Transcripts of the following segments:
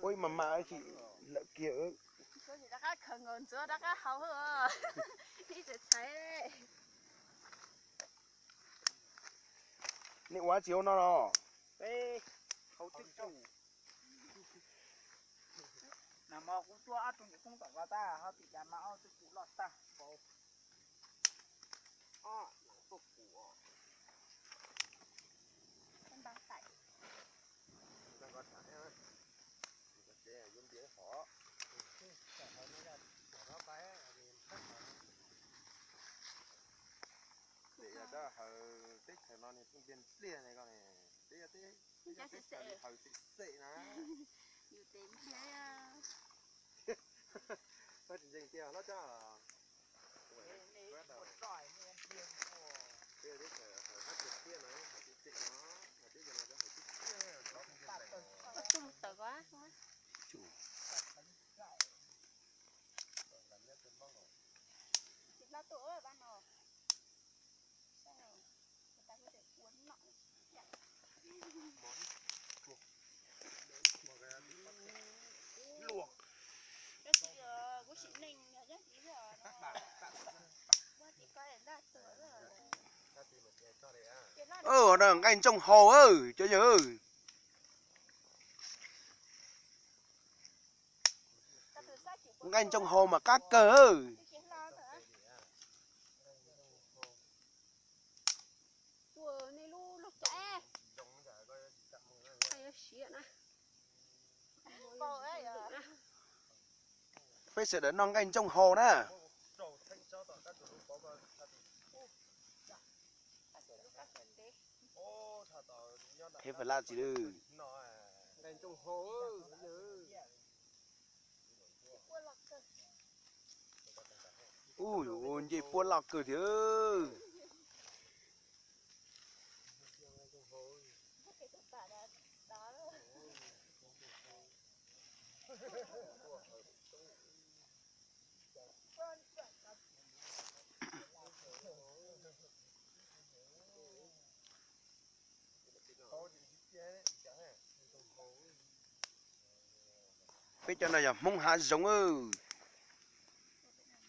Ua mas mas tsis lawm kiag. Rov qab khaws nkaus ntxuav rov qab haus. Nej ua tsis ua no los? Haus twb kum. Nag hmo kuv tuaj ob tug nyuam koob tom ko tag, ho tim cas mas ob tug kum loj tag npaum. Teb chaws no nws pheej ntiag npliag ne, ko ne, teb teb chaws haws xwm xem na. Koj tsis ntseeg tiag hlob Tsab. Teb chaws haws hab tiag tiag no, haws xwm xem no, teb chaws no haws xwm xem. Nqaij ntsooj hau cov yawg. Nqaij ntsooj hau mas qab kawg. Peb sawv daws noj nqaij ntsooj hau na. Peb faj laj tsis lwj. Ub, ncej puab loj kawg thiab. Peb cov no yog Hmoob hav zoov,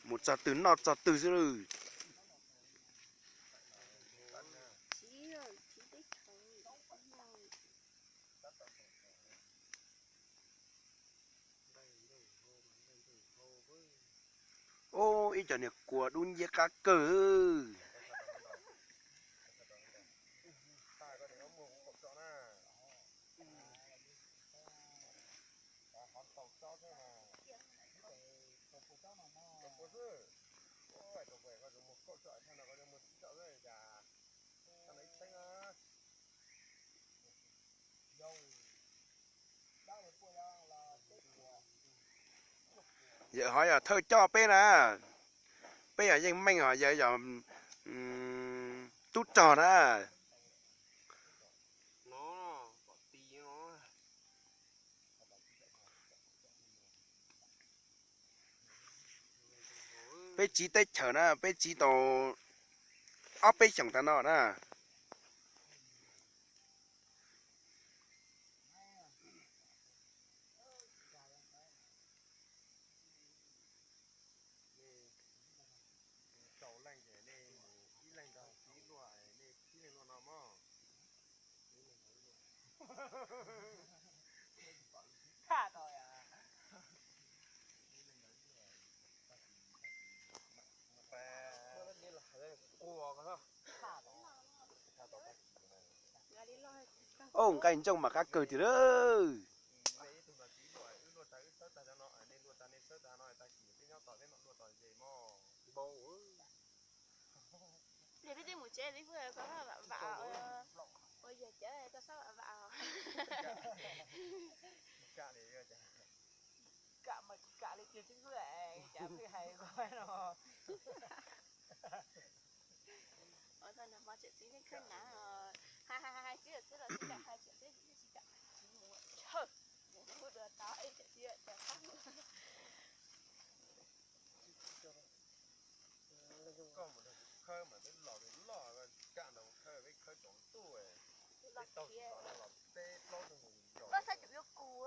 mus txog twg noj txog twg xwb. Ub, ib co niag kua dub nciab qab kawg. Yawg ho yog thawj coj peb na, peb yog yeej meej os, yawg yog tub rog na. Peb tsiv teb chaws na, peb tsiv tau ob peb xyoos tas no na. Ub, nqaij ntsooj mas qab kawg tiag lawm. Peb mus tsev, ua yog cov tau sab vam vam. Hais hais hais tsis txib los tsis kam hais tsis kam mus, mus dua tau es tsis txib los tsis kam mus. Los khiav. Koj xav cum yuav kuv.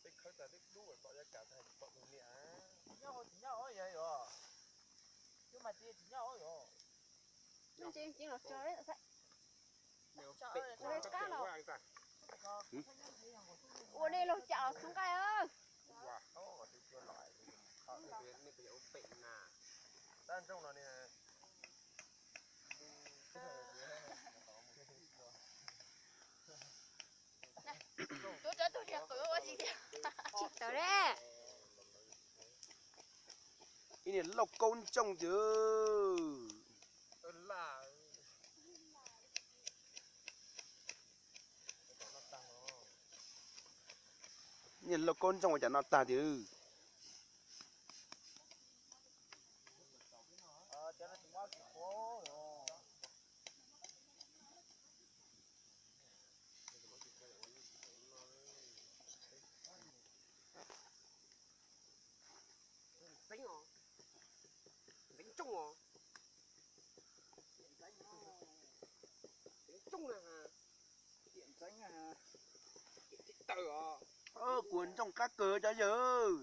Peb khawb tas twb dub tom yav kam tag tsis pom tus niam. Tsis nyob ua tsis nyob os yog yog. Twb mas tias tsis nyob os yog. Ntsees los tso, ua nej los cas los txhob nqaij. Tsis tawm le. Ib niag lauj kaub ntsooj tiag. Niag lauj kaub ntsooj ua cas noj tag tiag. Ntxeev os. Ntxeev ntsooj os. Ntxeev ntsooj na. Tiam tib taws os. Kuv ntsooj qab kawg cov yawg.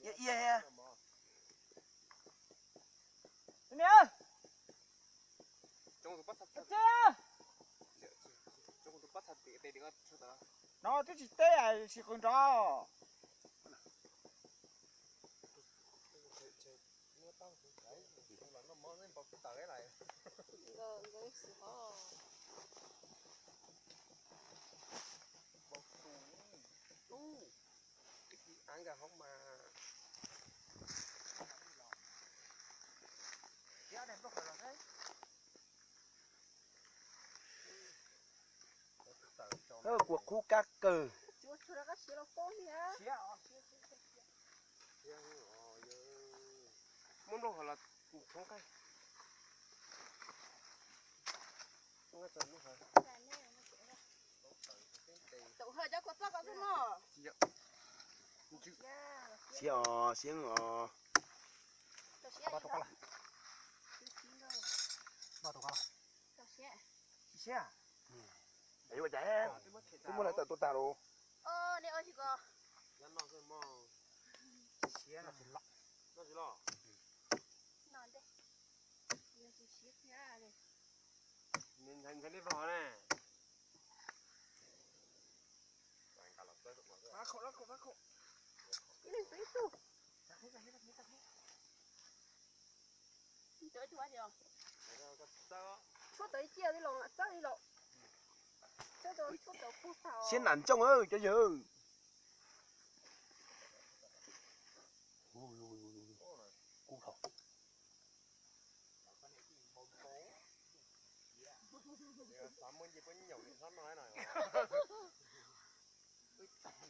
Ia ia. No twb tsis teb, sim qws nrov. Kuv qhub kab kawg. Muab nplooj hauv los txhob nqaij. Siab os, siab os. Siab. Twb muab lawv tawm tuaj tag lauj. Siab nam ntsooj cov yawg.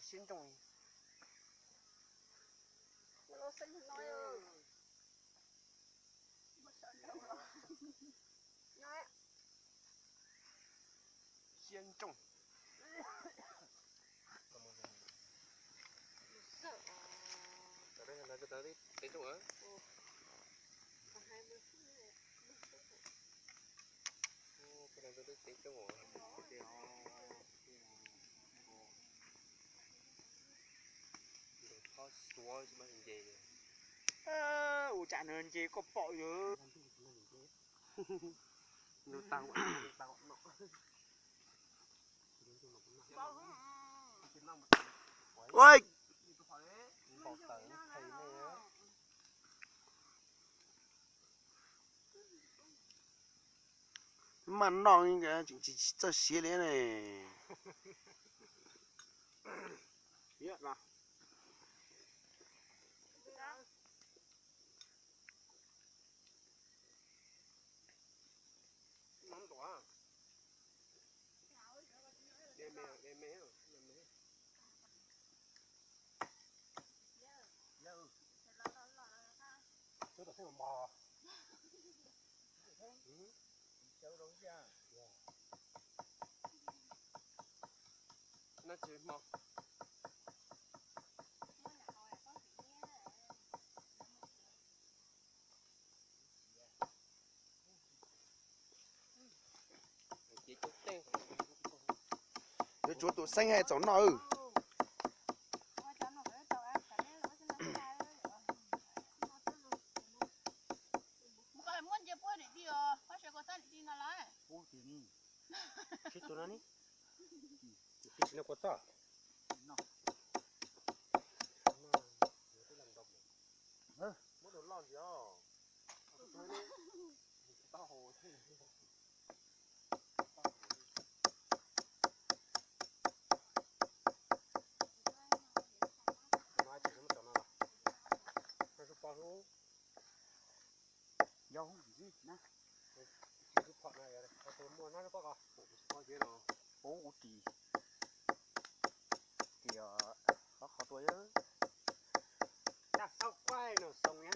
Siab ntsooj. Siab ntsooj. Ua tsam nws nce koj pom yog. Mas noj tseem tsis txawj siav li ne. Yuav tsuav tus xeeb hais txaus noj. Yog ntxiv na, tus muaj no pub kuv ris, tias qhov qhov tua, tag tau kuaj no xoo na.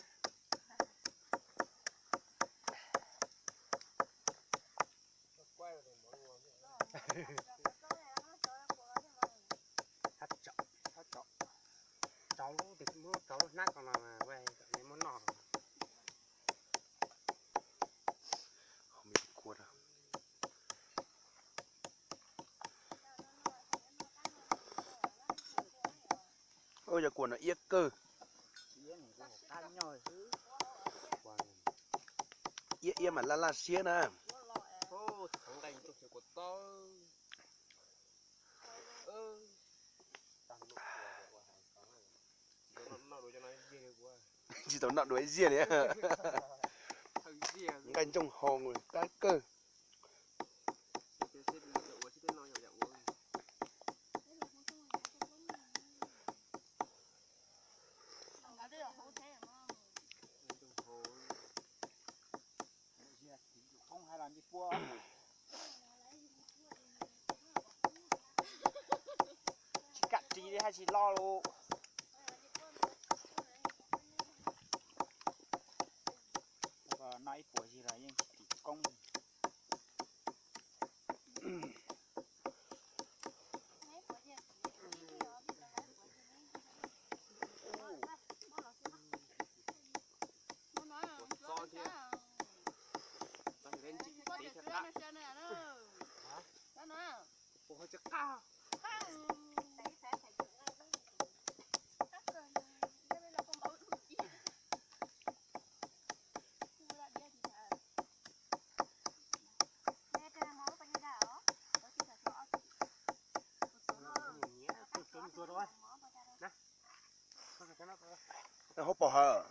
Rau lub, rau lub hnab ko no, muab noj. Yog kuas no iab kawg. Iab iab mas laj laj siab na. Tsis tau noj dua ib ziag li. Nqaij ntsooj hau qab kawg. Tsis kam ris li haj tsis lo lus. Noj ib puas zig los yeej tsis tim koob. Hauv paus hawm.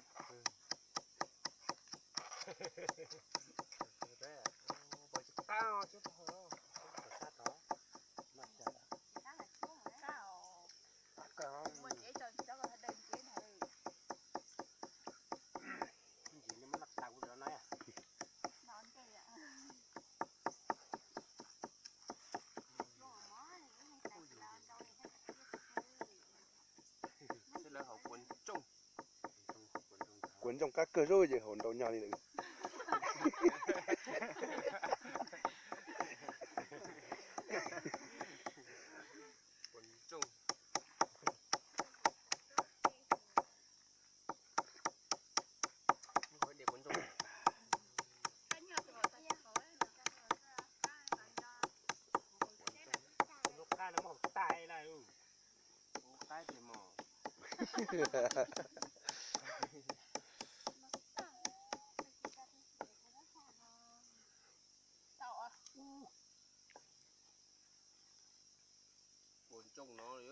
Kuas ntsooj qab kawg zog ces haus ntau nyog li lawm. Lub qab no muab haus tag lawm. Ua qaib tiag mog. Ua ntsooj no li.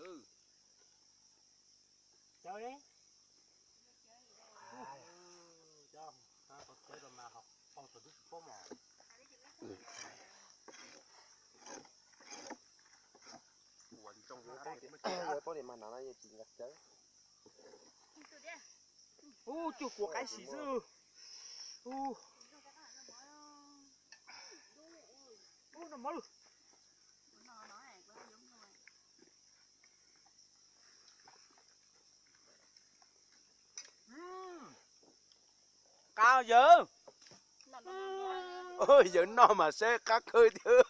Ua ntsooj no. Ub, cuag kuas qaib sim xwb. Ub. Ub, noj mov lawm. Qab yawg. Yawg noj mas saib qab kawg thiab.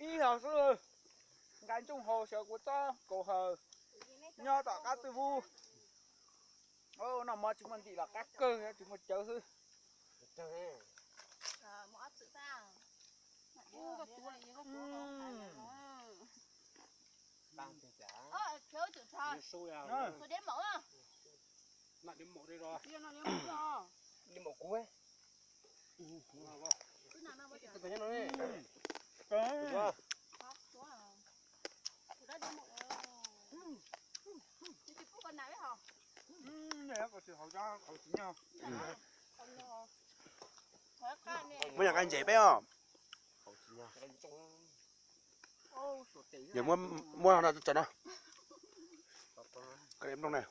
Ib hov xwb. Nqa ntsooj haus sawv kuv txob kaus hawm nyob tom qab twb vub. Noj mov tsis muaj ntim los qab kawg, tsis muaj cawv xwb. Muab yog nqaij ntses peb os. Yog muab no tso no. Nplooj ne.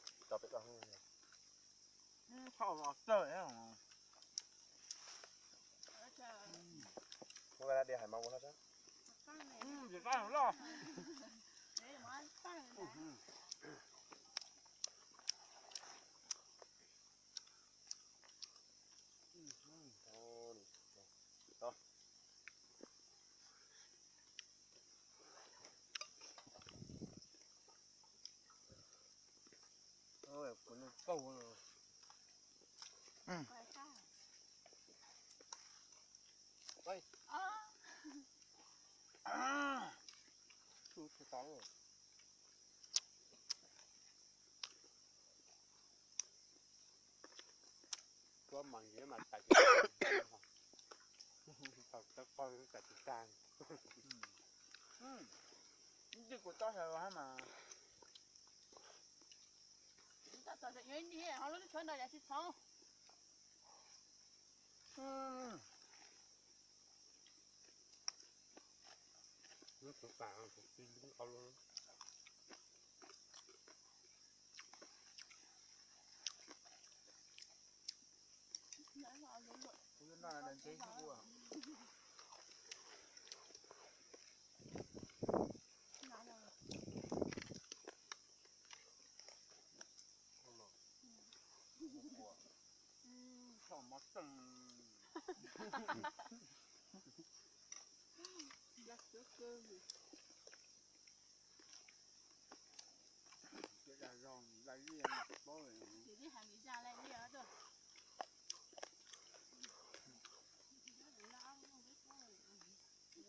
Tuab mas ntsiav mas tas, tau tsis tag. Ib tug kuv txob sawv mas. Lub tshuab ntawd yam tsis txhoov. Lub tshuab pas kuv tij lub qau lub.